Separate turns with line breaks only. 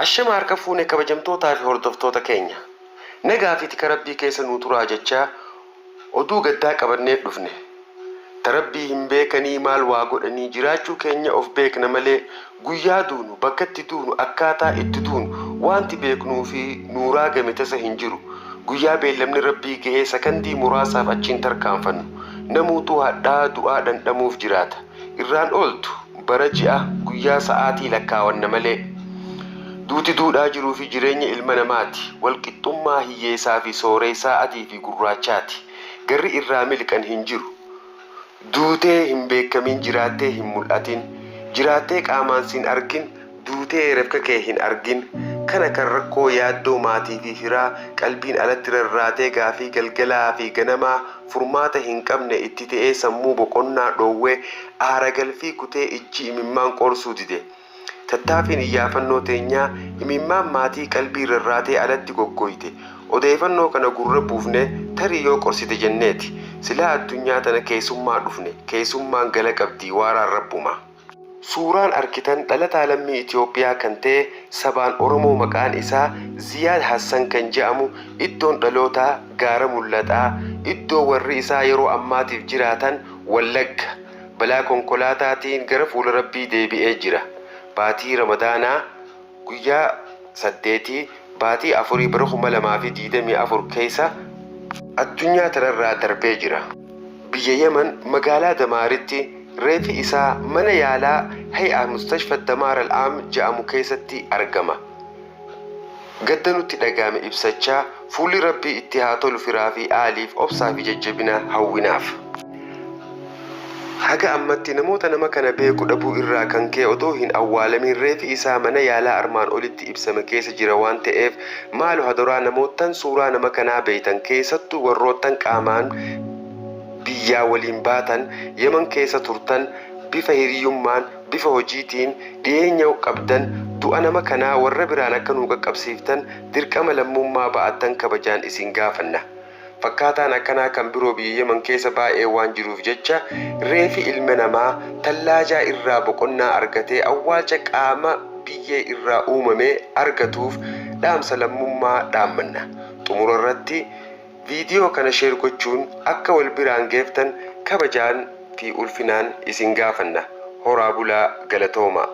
Ashama harka fuune kabajamtootaa fi hordoftoota keenya. Nagaa fi tika Rabbii keessa nuu turaa jechaa oduu gaddaa qabannee dhufne. Ta Rabbii hin beekanii maal waa godhanii jiraachuu keenya of beekna malee guyyaa duunu, bakka itti duunu, akkaataa itti duunu waanti beeknuu fi nuu raagame tasa hin jiru. Guyyaa beellamni Rabbii gahee sakandii muraasaaf achiin tarkaanfannu. Namuutuu hadhaa du'aa dhandhamuuf jiraata. Irraan ooltu bara ji'a guyyaa sa'aatii lakkaawanna malee. Duuti duudhaa jiruu fi jireenya ilma namaati. Walqixxummaa hiyyeessaa fi sooreessaa adii fi gurraachaati. Garri irraa miliqan hin jiru. Duutee hin beekamin jiraattee hin mul'atin. Jiraattee qaamaan sin argin duutee refka kee hin argin. Kana kan rakkoo yaaddoo maatii fi firaa qalbiin alatti rarraatee gaafii galgalaa fi ganamaa furmaata hin qabne itti ta'ee sammuu boqonnaa dhoowwee aara galfii kutee ijji imimmaan qoorsuu dide. Tattaaffiin iyyaafannoo teenyaa imimmaan maatii qalbii rarraatee alatti goggoyte. Odeeffannoo kana gurra buufne tarii yoo qorsite jenneeti. Silaa addunyaa tana keessummaa dhufne keessummaan gala qabdii waaraan rabbuma. Suuraan arkitan dhalataa lammii Itoophiyaa kan ta'e sabaan Oromoo maqaan isaa Ziyaad Hassan kan je'amu iddoon dhalootaa Gaara Mul'ataa iddoo warri isaa yeroo ammaatiif jiraatan Wallagga balaa konkolaataatiin gara fuula Rabbii deebi'ee jira. Baatii Ramadaanaa guyyaa 8 baatii 4 bara 2024 keessa addunyaa tanarraa darbee jira. Biyya Yemen magaalaa Damaaritti reefi isaa mana yaalaa Hay'a Mustashfa Damaar Al-Aam je'amu keessatti argama. Gadda nutti dhaga'ame ibsachaa fuulli Rabbii itti haa tolu firaa fi aaliif obsaa fi jajjabina hawwinaaf. Haga ammatti namoota nama kana beeku dhabuu irraa kan ka'e odoo hin awwaalamin reefi isaa mana yaalaa armaan olitti ibsame keessa jira waan ta'eef maalo hadaraa namoottan suuraa nama kanaa beeytan keessattuu warroottan qaamaan biyyaa waliin baatan Yemen keessa turtan bifa hiriyyummaan bifa hojiitiin dhiyeenya qabdan du'a nama kanaa warra biraan akka nuu qaqqabsiiftan dirqama lammummaa ba'attan kabajaan isin gaafanna. Fakkaataan akkanaa kan biroo biyya Yemen keessa baay'ee waan jiruuf jecha reefi ilma namaa tallaajaa irraa boqonnaa argatee awwaalcha qaama biyyee irraa uumame argatuuf dhaamsa lammummaa dhaammanna. Xumura irratti viidiyoo kana share gochuun akka wal biraan geeftan kabajaan fi ulfinaan isin gaafanna. Horaa bulaa galatoomaa.